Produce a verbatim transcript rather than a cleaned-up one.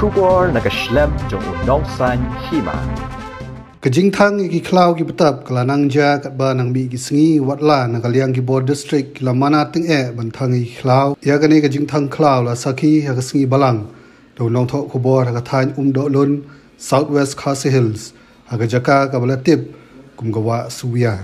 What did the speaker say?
Khubor na ka shlem jong u nongsan hima. Ka jingthang ïa ki khlaw ki btap ka la nang jia katba nang mih ki sngi, watla na ka liang ki bor district ki la mana tyngeh ban thang ïa ki khlaw. Ïa kane ka jingthang khlaw la sakhi ha ka sngi Balang da u nongthoh khubor ha ka thaiñ Umdohlun, South West Khasi Hills, ha ka jaka kaba la tip kum ka Wah Suwia.